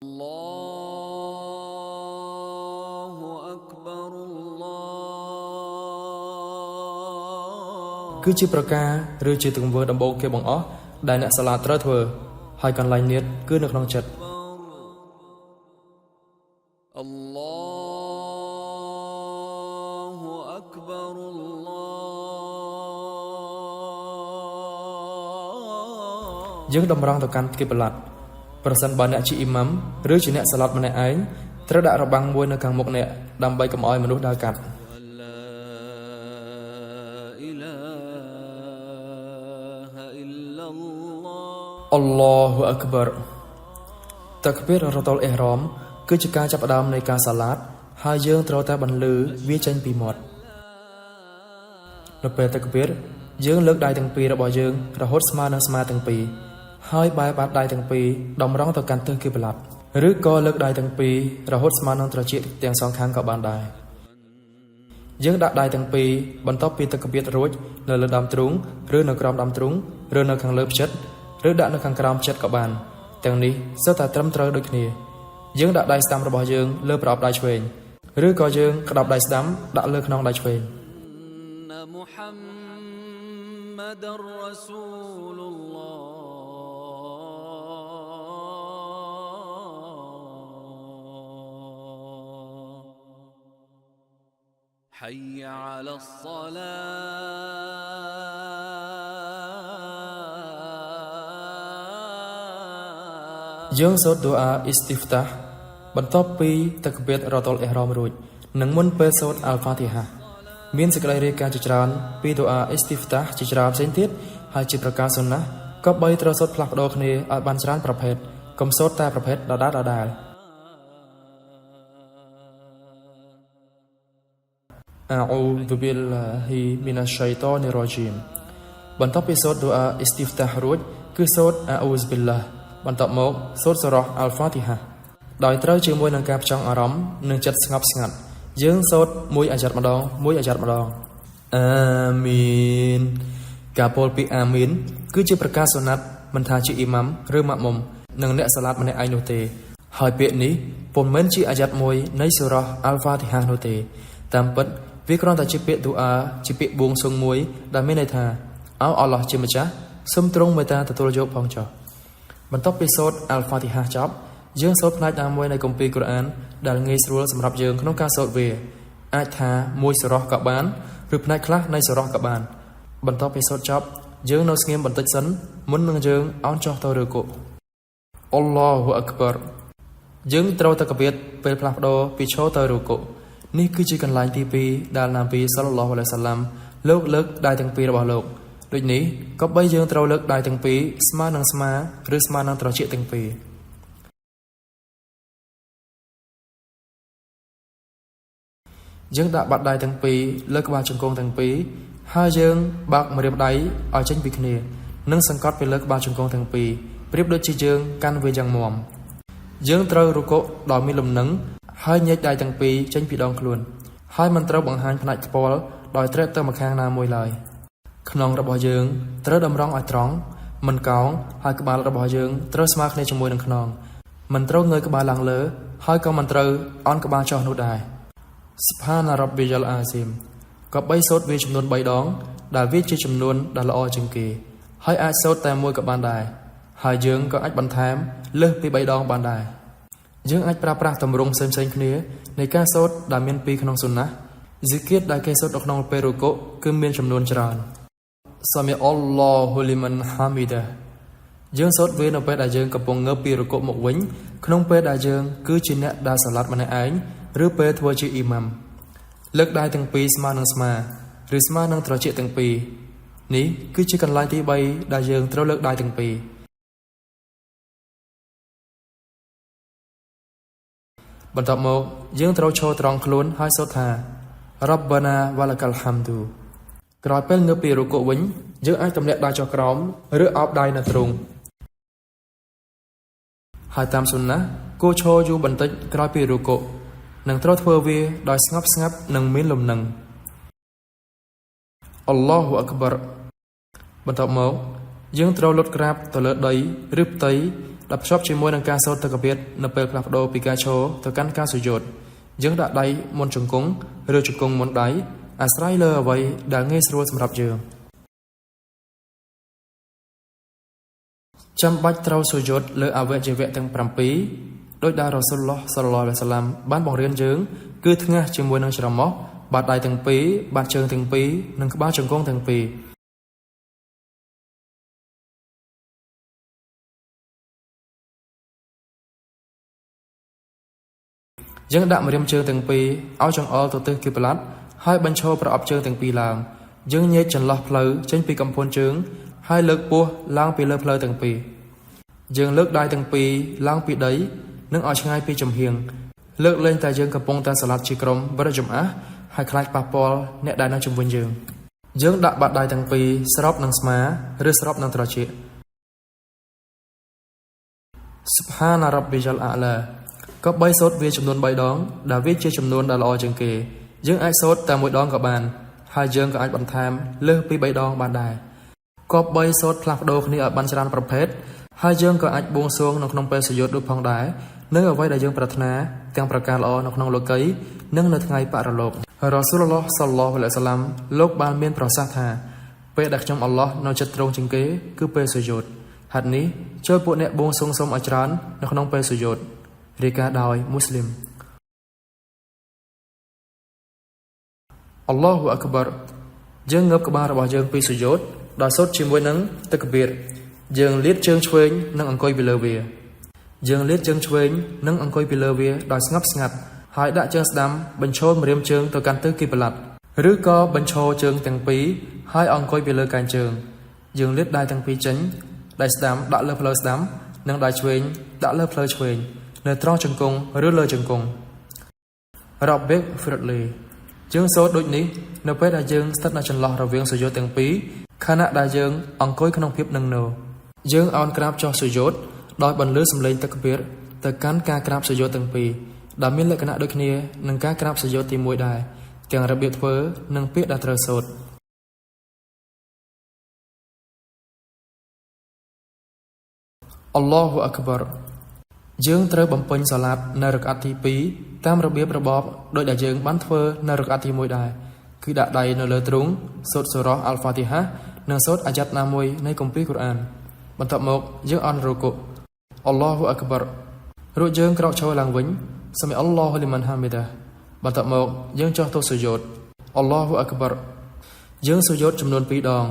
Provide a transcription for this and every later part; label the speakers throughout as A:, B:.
A: الله أكبر الله
B: គឺជាប្រការឬជាទង្វើដំបូងគេបង្អស់ដែលអ្នកសាឡាតត្រូវធ្វើហើយកន្លែងនៀតគឺនៅក្នុងចិត្ត
A: الله أكبر الله
B: យើងតម្រង់ទៅកាន់គិបឡាត់ប្រសិនបើអ្នកជាអ៊ីម៉ាំឬជាអ្នកសាឡាត់ម្នាក់ឯងត្រូវដាក់របាំងមួយនៅខាងមុខអ្នកដើម្បីកុំឲ្យមនុស្សដើរកាត់
A: لا إله إلا الله
B: អល់ឡោះអក្បរតាក់ប៊ីរ៉ាតុលអ៊ីហ្រ៉មគឺជាការចាប់ផ្ដើមនៃការសាឡាតហើយយើងត្រូវតែបន្លឺវាចេញពីមាត់នៅពេលតាក់ប៊ីរយើងលើកដៃទាំងពីររបស់យើងរហូតស្មើនឹងស្មាទាំងពីរហើយបែរបាតដៃទាំងពីរតម្រង់ទៅកាន់ទិសគិបឡាត់ឬក៏លើកដៃទាំងពីររហូតស្មើនឹងត្រចៀកទាំងសងខាងក៏បានដែរយើងដាក់ដៃទាំងពីរបន្ទាប់ពីតាក់ប៊ីររួចនៅលើដើមទ្រូងឬនៅក្រោមដើមទ្រូងឬនៅខាងលើផ្ចិតឬដាក់នៅខាងក្រោមផ្ចិតក៏បានទាំងនេះសុទ្ធតែត្រឹមត្រូវដូចគ្នាយើងដាក់ដៃស្ដាំរបស់យើងលើប្រអប់ដៃឆ្វេងឬក៏យើងក្តាប់ដៃស្ដាំដាក់លើខ្នងដៃឆ្វេង
A: أن محمد رسول الله حي على الصلاة
B: យើងសូត្រឌូអាអ៊ីស្ទីហ្វតាហ៍បន្ទាប់ពីតាក់ប៊ីរ៉ាតុលអ៊ីហ្រ៉មរួចនិងមុនពេលសូត្រអាល់ហ្វាទីហាមានសេចក្តីរាយការណ៍ជាច្រើនពីឌូអាអ៊ីស្ទីហ្វតាហ៍ជាច្រើនផ្សេងទៀតហើយជាប្រការសុនណាក៏បីត្រូវសូត្រផ្លាស់ប្ដូរគ្នាឲ្យបានច្រើនប្រភេទកុំសូត្រតែប្រភេទដដែលៗ អាអ៊ូឌុប៊ីលឡាហ៊ីមីណាស្ឆៃតានីរ៉ាជីមបន្ទាប់ពីសូត្រឌូអាអ៊ីស្ទីហ្វតាហ៍រួចគឺសូត្រអាអ៊ូសប៊ីលឡាបន្ទាប់មកសូត្រសូរ៉ះអាល់ហ្វាទីហាដោយត្រូវជាមួយនឹងការផ្ចង់អារម្មណ៍និងចិត្តស្ងប់ស្ងាត់យើងសូត្រមួយអាយ៉ាត់ម្ដងមួយអាយ៉ាត់ម្ដងអាមីនការពោលពាក្យអាមីនគឺជាប្រការសុណាត់មិនថាជាអ៊ីម៉ាំឬម៉ាក់មុំនិងអ្នកសាឡាតម្នាក់ឯងនោះទេហើយពាក្យនេះពុំមែនជាអាយ៉ាត់មួយនៃសូរ៉ះអាល់ហ្វាទីហានោះទេតាមពិតវាគ្រាន់តែជាពាក្យឌូអាជាពាក្យបួងសួងមួយដែលមានន័យថាអោអល់ឡោះជាម្ចាស់សូមទ្រង់មេត្តាទទួលយកផងចុះបន្ទាប់ពីសូត្រអាល់ហ្វាទីហាចប់យើងសូត្រផ្នែកណាមួយនៃគម្ពីរកូរ៉ានដែលងាយស្រួលសម្រាប់យើងក្នុងការសូត្រវាអាចថាមួយសូរ៉ះក៏បានឬផ្នែកខ្លះនៃសូរ៉ះក៏បានបន្ទាប់ពីសូត្រចប់យើងនៅស្ងៀមបន្តិចសិនមុននឹងយើងអោនចុះទៅឬគុអល់ឡោះអក្បរយើងត្រូវតែកបៀតពេលផ្លាស់ប្ដូរពីឈរទៅរុគុនេះគឺជាកន្លែងទី2ដែលណាប៊ីសល្លឡោះអាឡៃសាឡាំលោកលើកដៃទាំងពីររបស់លោកដូចនេះក៏បីយើងត្រូវលើកដៃទាំងពីរស្មើនឹងស្មាឬស្មើនឹងត្រចៀកទាំងពីរយើងដាក់បាតដៃទាំងពីរលើក្បាលជង្គង់ទាំងពីរហើយយើងបើកម្រាមដៃឲ្យចេញពីគ្នានិងសង្កត់ពីលើក្បាលជង្គង់ទាំងពីរប្រៀបដូចជាយើងកាន់វាយ៉ាងមាំយើងត្រូវរុគុដោយមានលំនឹងហើយញែកដៃទាំងពីរចេញពីដងខ្លួនហើយមិនត្រូវបង្ហាញផ្នែកថ្ពាល់ដោយត្រេកទៅម្ខាងណាមួយឡើយខ្នងរបស់យើងត្រូវតម្រង់ឲ្យត្រង់មិនកោងហើយក្បាលរបស់យើងត្រូវស្មើគ្នាជាមួយនឹងខ្នងមិនត្រូវងើយក្បាលឡើងលើហើយក៏មិនត្រូវអន់ក្បាលចុះនោះដែរស្ផានរ៉ាប់ប៊ីយ៉ាល់អាស៊ីមក៏បីសូត្រវាចំនួន3ដងដែលវាជាចំនួនដែលល្អជាងគេហើយអាចសូត្រតែមួយក៏បានដែរហើយយើងក៏អាចបន្ថែមលើសពី3ដងបានដែរយើងអាចប្រើប្រាស់ទម្រង់ផ្សេងៗគ្នានៃការសូត្រដែលមានពីរក្នុងសុនណាហ្ស៊ីគៀតដែលគេសូត្រនៅក្នុងពេលរុគុគឺមានចំនួនច្រើនសាមីអល់ឡោហ៊ូលីមិនហាមីដាយើងសូត្រវានៅពេលដែលយើងកំពុងងើបពីរុគុមកវិញក្នុងពេលដែលយើងគឺជាអ្នកដែលសាឡាត់ម្នាក់ឯងឬពេលធ្វើជាអ៊ីម៉ាំលើកដៃទាំងពីរស្មើនឹងស្មាឬស្មើនឹងត្រចៀកទាំងពីរនេះគឺជាកន្លែងទី3ដែលយើងត្រូវលើកដៃទាំងពីរបន្ទាប់មកយើងត្រូវឈរត្រង់ខ្លួនហើយសូត្រថារ៉ាប់បាណាវ៉ាឡាកាល់ហាំឌូក្រោយពេលងើបពីរុគុវិញយើងអាចទម្លាក់ដៃចុះក្រោមឬអោបដៃនៅទ្រូងហើយតាមសុនណាគួរឈរយូរបន្តិចក្រោយពីរុគុនិងត្រូវធ្វើវាដោយស្ងប់ស្ងាត់និងមានលំនឹងអល់ឡោះអក្បរបន្ទាប់មកយើងត្រូវលុតក្រាបទៅលើដីឬផ្ទៃ ដែលភ្ជាប់ជាមួយនឹងការសូត្រតកបៀតនៅពេលផ្លាស់ប្ដូរពីការឈរទៅកាន់ការសុយោតយើងដាក់ដៃមុនជង្គង់ឬជង្គង់មុនដៃអាស្រ័យលើអ្វីដែលងាយស្រួលសម្រាប់យើងចាំបាច់ត្រូវសុយោតលើអវយវៈទាំង7ដោយដែលរ៉ាស៊ូលឡោះសល្លឡោះអាឡៃហ៊ីវសឡាមបានបង្រៀនយើងគឺថ្ងាសជាមួយនឹងច្រមុះបាតដៃទាំងពីរបាតជើងទាំងពីរនិងក្បាលជង្គង់ទាំងពីរយើងដាក់ម្រាមជើងទាំងពីរឲ្យចង្អុលទៅទិសគីប្លាតហើយបញ្ឈរប្រអប់ជើងទាំងពីរឡើងយើងញែកចន្លោះផ្លូវចេញពីកំភួនជើងហើយលើកពោះឡើងពីលើផ្លូវទាំងពីរយើងលើកដៃទាំងពីរឡើងពីដីនិងឲ្យឆ្ងាយពីចំហៀងលើកលែងតែយើងកំពុងតែសាឡាត់ជាក្រុមបរិជំអាស់ហើយខ្លាចប៉ះពាល់អ្នកដែលនៅជុំវិញយើងយើងដាក់បាតដៃទាំងពីរស្របនឹងស្មាឬស្របនឹងត្រចៀកសុបហានរ៉ាប់ប៊ីជលអាឡាក៏បីសូត្រវាចំនួន3ដងដែលវាជាចំនួនដែលល្អជាងគេយើងអាចសូត្រតែមួយដងក៏បានហើយយើងក៏អាចបន្ថែមលើសពី3ដងបានដែរក៏បីសូត្រផ្លាស់ប្ដូរគ្នាឲ្យបានច្រើនប្រភេទហើយយើងក៏អាចបួងសួងនៅក្នុងពេលសុយោតដូចផងដែរនៅអ្វីដែលយើងប្រាថ្នាទាំងប្រការល្អនៅក្នុងលោកីយ៍និងនៅថ្ងៃបរលោករ៉ាស៊ូលឡោះសល្លឡោះអាឡៃហ៊ីវសឡាមលោកបានមានប្រសាសន៍ថាពេលដែលខ្ញុំអល់ឡោះនៅចិត្តត្រង់ជាងគេគឺពេលសុយោតហេតុនេះចូលពួកអ្នកបួងសួងសុំឲ្យច្រើននៅក្នុងពេលសុយោតរាយការណ៍ដោយមូស្លីមអល់ឡោះអាក់បារយើងងើបក្បាលរបស់យើងពីសុយោតដោយសូត្រជាមួយនឹងតកបៀរយើងលាតជើងឆ្វេងនិងអង្គុយពីលើវាយើងលាតជើងឆ្វេងនិងអង្គុយពីលើវាដោយស្ងប់ស្ងាត់ហើយដាក់ជើងស្ដាំបញ្ឈរម្រាមជើងទៅកាន់ទិសគីប្លាតឬក៏បញ្ឈរជើងទាំងពីរហើយអង្គុយពីលើកែងជើងយើងលាតដៃទាំងពីរចេញដៃស្ដាំដាក់លើផ្លូវស្ដាំនិងដៃឆ្វេងដាក់លើផ្លូវឆ្វេងនៅត្រង់ជង្គង់ឬលើជង្គង់ Robert Fridley យើងសូត្រដូចនេះនៅពេលដែលយើងស្ថិតនៅចន្លោះរវាងសុយោតទាំងពីរខណៈដែលយើងអង្គុយក្នុងភាពនឹងនរយើងអោនក្រាបចុះសុយោតដោយបន្លឺសំឡេងតកបៀរទៅកាន់ការក្រាបសុយោតទាំងពីរដែលមានលក្ខណៈដូចគ្នានឹងការក្រាបសុយោតទី1ដែរទាំងរបៀបធ្វើនិងពាក្យដែលត្រូវសូត្រអល់ឡោះអាក់បារយើងត្រូវបំពេញសាឡាត់នៅរកាត់ទី2តាមរបៀបរបបដោយដែលយើងបានធ្វើនៅរកាត់ទី1ដែរគឺដាក់ដៃនៅលើទ្រូងសូត្រសូរ៉ះអាល់ហ្វាទីហានិងសូត្រអាយ៉ាត់ណាមួយនៃគម្ពីរកូរ៉ានបន្ទាប់មកយើងអន់រុគុអល់ឡោះអាក់បាររួចយើងក្រោកឈរឡើងវិញសាមីអល់ឡោះលីម៉ាន់ហាមីដាបន្ទាប់មកយើងចុះទៅសុយោតអល់ឡោះអាក់បារយើងសុយោតចំនួន2ដង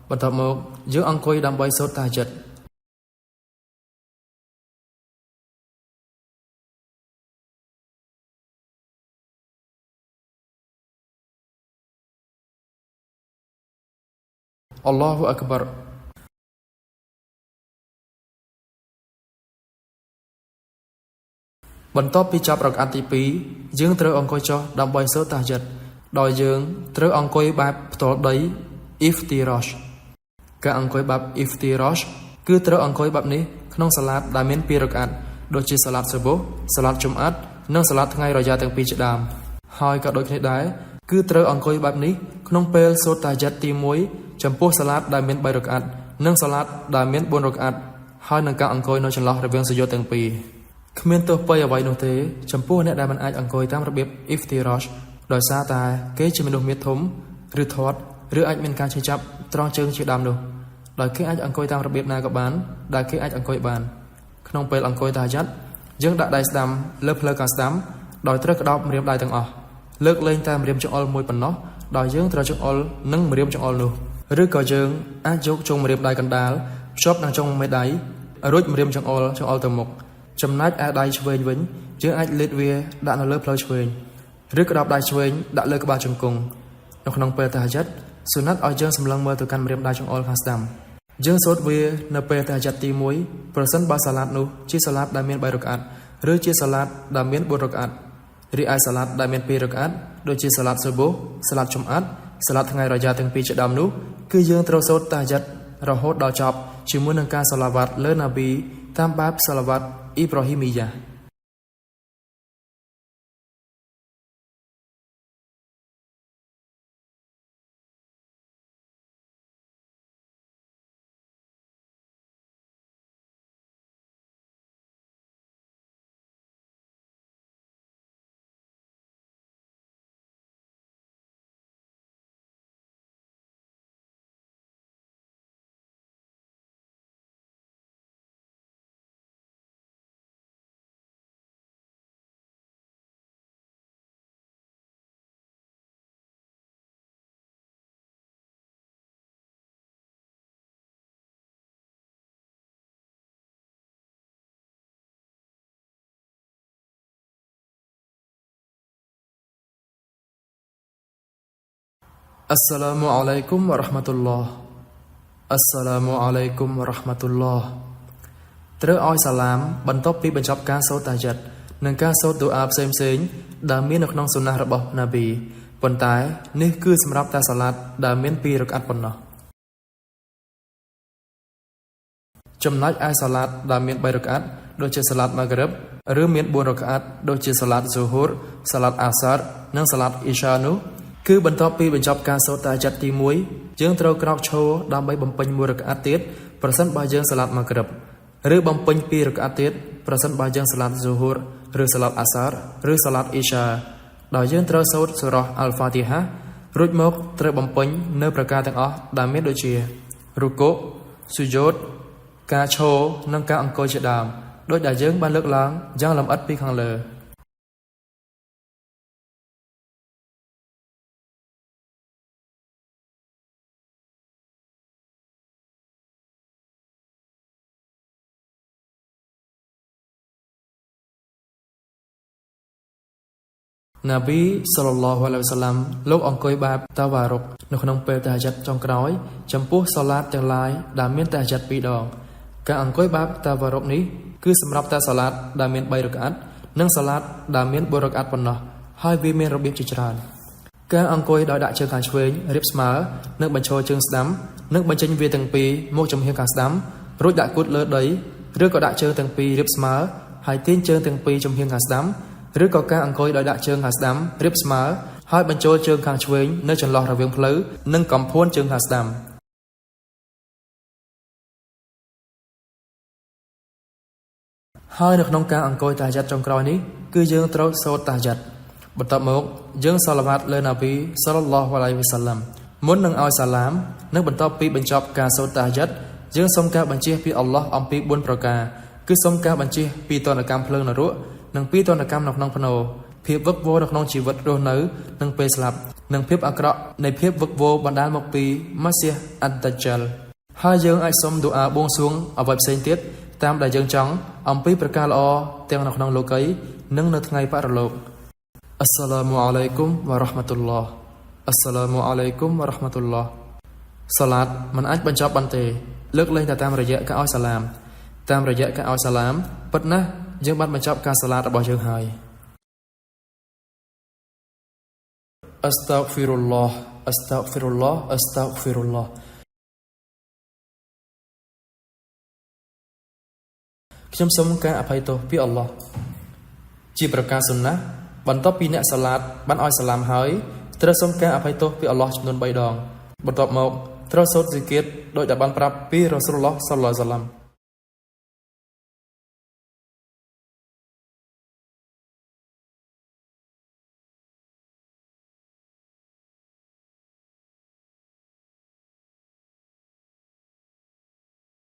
B: បន្ទាប់មកយើងអង្គុយដើម្បីសូត្រតាហចិតអល់ឡោះអាក់បារបន្ទាប់ពីចប់រកាត់ទី2យើងត្រូវអង្គុយចុះដើម្បីសូត្រតាហចិតដោយយើងត្រូវអង្គុយបែបផ្ទាល់ដី Iftirash ការអង្គុយបែប Iftirash គឺត្រូវអង្គុយបែបនេះក្នុងសាឡាតដែលមានពីររកាត់ដូចជាសាឡាតសូបូសាឡាតជុំអាត់និងសាឡាតថ្ងៃរយ៉ាទាំងពីរជាដើមហើយក៏ដូចគ្នាដែរគឺត្រូវអង្គុយបែបនេះក្នុងពេលសូត្រតាហចិតទី1ចំពោះសាឡាតដែលមាន3រកាត់និងសាឡាតដែលមាន4រកាត់ហើយនឹងការអង្គុយនៅចន្លោះរវាងសុយោតទាំងពីរគ្មានទោសពៃអ្វីនោះទេចំពោះអ្នកដែលមិនអាចអង្គុយតាមរបៀប Iftirash ដោយសារតែគេជាមនុស្សមាឌធំឬធាត់ឬអាចមានការឈឺចាប់ត្រង់ជើងជាដើមនោះដោយគេអាចអង្គុយតាមរបៀបណាក៏បានដែលគេអាចអង្គុយបានក្នុងពេលអង្គុយតាហយ៉ាត់យើងដាក់ដៃស្ដាំលើផ្លូវខាងស្ដាំដោយត្រូវក្តោបម្រាមដៃទាំងអស់លើកលែងតែម្រាមចង្អុលមួយប៉ុណ្ណោះដោយយើងត្រូវចង្អុលនិងម្រាមចង្អុលនោះឬក៏យើងអាចយកចុងម្រាមដៃកណ្ដាលភ្ជាប់នឹងចុងមេដៃរួចម្រាមចង្អុលចង្អុលទៅមុខចំណែកឯដៃឆ្វេងវិញយើងអាចលេតវាដាក់នៅលើផ្លូវឆ្វេងឬក្តោបដៃឆ្វេងដាក់លើក្បាលជង្គង់នៅក្នុងពេលតាហចិតសុណាត់ឲ្យយើងសម្លឹងមើលទៅកាន់ម្រាមដៃចង្អុលខាងស្ដាំយើងសូត្រវានៅពេលតាហចិតទី1ប្រសិនបើសាឡាត់នោះជាសាឡាត់ដែលមាន3រកាត់ឬជាសាឡាត់ដែលមាន4រកាត់រីឯសាឡាត់ដែលមាន2រកាត់ដូចជាសាឡាត់សូបូសាឡាត់ចំអាត់សាឡាត់ថ្ងៃរយ៉ាទាំងពីរជាដើមនោះគឺយើងត្រូវសូត្រតាហចិតរហូតដល់ចប់ជាមួយនឹងការសាឡាវ៉ាត់លើណាប៊ីតាមបែបសាឡាវ៉ាត់អ៊ីប្រាហ៊ីមីយ៉ា السلام عليكم ورحمة الله السلام عليكم ورحمة الله ត្រូវឲ្យសាឡាមបន្ទាប់ពីបញ្ចប់ការសូត្រតាហយ៉ាត់និងការសូត្រឌូអាផ្សេងៗដែលមាននៅក្នុងសុណារបស់ណាប៊ីប៉ុន្តែនេះគឺសម្រាប់តែសាឡាតដែលមានពីររកាត់ប៉ុណ្ណោះចំណែកឯសាឡាតដែលមាន3រកាត់ដូចជាសាឡាតម៉ាក្រិបឬមាន4រកាត់ដូចជាសាឡាតហ្ស៊ូហ៊ូរសាឡាតអាសារនិងសាឡាតអ៊ីសានោះគឺបន្ទាប់ពីបញ្ចប់ការសូត្រតាហយ៉ាត់ទី1យើងត្រូវក្រោកឈរដើម្បីបំពេញ1រកាត់ទៀតប្រសិនបើយើងសាឡាតម៉ាក្រិបឬបំពេញ2រកាត់ទៀតប្រសិនបើយើងសាឡាតហ្ស៊ូហ៊ូរឬសាឡាតអាសារឬសាឡាតអ៊ីសាដោយយើងត្រូវសូត្រសូរ៉ះអាល់ហ្វាទីហារួចមកត្រូវបំពេញនៅប្រការទាំងអស់ដែលមានដូចជារុកូស៊ូយ៉ូតការឈរនិងការអង្គុយជាដើមដោយដែលយើងបានលើកឡើងយ៉ាងលម្អិតពីខាងលើណាប៊ីសល្លឡោះអាឡៃហ៊ីវ៉ាសាឡាំលោកអង្គុយបែបតាវ៉ារុកនៅក្នុងពេលតាហយ៉ាត់ចុងក្រោយចំពោះសាឡាតទាំងឡាយដែលមានតាហយ៉ាត់ពីរដងការអង្គុយបែបតាវ៉ារុកនេះគឺសម្រាប់តែសាឡាតដែលមាន3រកាត់និងសាឡាតដែលមាន4រកាត់ប៉ុណ្ណោះហើយវាមានរបៀបជាច្រើនការអង្គុយដោយដាក់ជើងខាងឆ្វេងរាបស្មើនិងបញ្ឈរជើងស្ដាំនិងបញ្ចេញវាទាំងពីរមកចំហៀងខាងស្ដាំរួចដាក់គូទលើដីឬក៏ដាក់ជើងទាំងពីររាបស្មើហើយទាញជើងទាំងពីរចំហៀងខាងស្ដាំឬក៏ការអង្គុយដោយដាក់ជើងខាងស្ដាំរាបស្មើហើយបញ្ចូលជើងខាងឆ្វេងនៅចន្លោះរវាងភ្លៅនិងកំភួនជើងខាងស្ដាំហើយនៅក្នុងការអង្គុយតាហយ៉ាត់ចុងក្រោយនេះគឺយើងត្រូវសូត្រតាហយ៉ាត់បន្ទាប់មកយើងសាឡាវ៉ាតលើណាប៊ីសល្លឡោះអាឡៃហ៊ីវ៉ាសាឡាំមុននឹងឲ្យសាឡាមនិងបន្ទាប់ពីបញ្ចប់ការសូត្រតាហយ៉ាត់យើងសូមការបញ្ជាពីអល់ឡោះអំពី4ប្រការគឺសូមការបញ្ជាពីទណ្ឌកម្មភ្លើងនរកនិងពីទណ្ឌកម្មនៅក្នុងផ្នូរភាពវឹកវរនៅក្នុងជីវិតរស់នៅនិងពេលស្លាប់និងភាពអាក្រក់នៃភាពវឹកវរបណ្ដាលមកពីម៉ាស៊ីហ៍អាត់ដាចាល់ហើយយើងអាចសុំឌូអាបួងសួងអ្វីផ្សេងទៀតតាមដែលយើងចង់អំពីប្រការល្អទាំងនៅក្នុងលោកីយ៍និងនៅថ្ងៃបរលោកអស្សឡាមអាឡៃគុំវ៉ារ៉ាហ្មាតុលឡោះអស្សឡាមអាឡៃគុំវ៉ារ៉ាហ្មាតុលឡោះសាឡាតមិនអាចបញ្ចប់បានទេលើកលែងតែតាមរយៈការឲ្យសាឡាមតាមរយៈការឲ្យសាឡាមពិតណាស់យើងបានបញ្ចប់ការសាឡាតរបស់យើងហើយអស្តាហ្វីរុលឡោះអស្តាហ្វីរុលឡោះអស្តាហ្វីរុលឡោះខ្ញុំសូមការអភ័យទោសពីអល់ឡោះជាប្រការសុណាបន្ទាប់ពីអ្នកសាឡាតបានឲ្យសាឡាមហើយត្រូវសូមការអភ័យទោសពីអល់ឡោះចំនួន3ដងបន្ទាប់មកត្រូវសូត្រស៊ីគៀតដោយដែលបានប្រាប់ពីរ៉ាស៊ូលឡោះសល្លឡោះសាឡាំ